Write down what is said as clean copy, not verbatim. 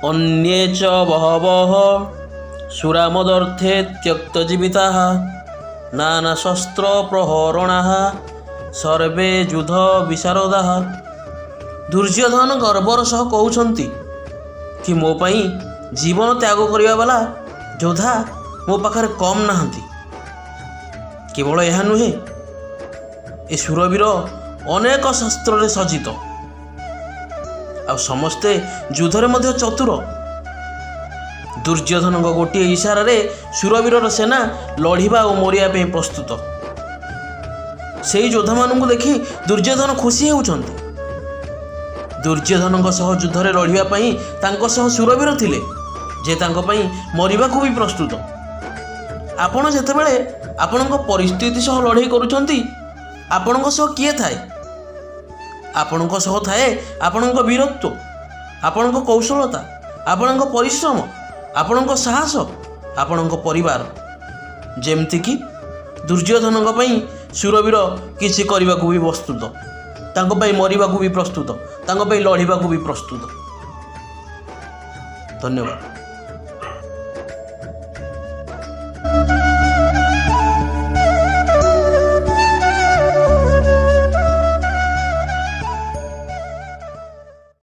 ଅନ୍ୟେ ଚ ବହବଃ ଶୂରା ମଦର୍ଥେ ତ୍ୟକ୍ତଜୀବିତାଃ ନାନାଶସ୍ତ୍ରପ୍ରହରଣାଃ ସର୍ବେ ଯୁଦ୍ଧ ବିଶାରଦାଃ। ଦୁର୍ଯ୍ୟୋଧନ ଗର୍ବର ସହ କହୁଛନ୍ତି କି ମୋ ପାଇଁ ଜୀବନ ତ୍ୟାଗ କରିବା ବାଲା ଯୋଦ୍ଧା ମୋ ପାଖରେ କମ୍ ନାହାନ୍ତି। କେବଳ ଏହା ନୁହେଁ, ଏ ଶୂରବୀର ଅନେକ ଶସ୍ତ୍ରରେ ସଜ୍ଜିତ ଆଉ ସମସ୍ତେ ଯୁଦ୍ଧରେ ମଧ୍ୟ ଚତୁର। ଦୁର୍ଯ୍ୟୋଧନଙ୍କ ଗୋଟିଏ ଇଶାରାରେ ଶୂରବୀରର ସେନା ଲଢ଼ିବା ଓ ମରିବା ପାଇଁ ପ୍ରସ୍ତୁତ। ସେଇ ଯୋଦ୍ଧାମାନଙ୍କୁ ଦେଖି ଦୁର୍ଯ୍ୟୋଧନ ଖୁସି ହେଉଛନ୍ତି। ଦୁର୍ଯ୍ୟୋଧନଙ୍କ ସହ ଯୁଦ୍ଧରେ ଲଢ଼ିବା ପାଇଁ ତାଙ୍କ ସହ ଶୂରବୀର ଥିଲେ, ଯେ ତାଙ୍କ ପାଇଁ ମରିବାକୁ ବି ପ୍ରସ୍ତୁତ। ଆପଣ ଯେତେବେଳେ ଆପଣଙ୍କ ପରିସ୍ଥିତି ସହ ଲଢ଼େଇ କରୁଛନ୍ତି, ଆପଣଙ୍କ ସହ କିଏ ଥାଏ? ଆପଣଙ୍କ ସହ ଥାଏ ଆପଣଙ୍କ ବୀରତ୍ୱ, ଆପଣଙ୍କ କୌଶଳତା, ଆପଣଙ୍କ ପରିଶ୍ରମ, ଆପଣଙ୍କ ସାହସ, ଆପଣଙ୍କ ପରିବାର। ଯେମିତିକି ଦୁର୍ଯ୍ୟୋଧନଙ୍କ ପାଇଁ ଶୂରବୀର କିଛି କରିବାକୁ ବି ପ୍ରସ୍ତୁତ, ତାଙ୍କ ପାଇଁ ମରିବାକୁ ବି ପ୍ରସ୍ତୁତ, ତାଙ୍କ ପାଇଁ ଲଢ଼ିବାକୁ ବି ପ୍ରସ୍ତୁତ। ଧନ୍ୟବାଦ।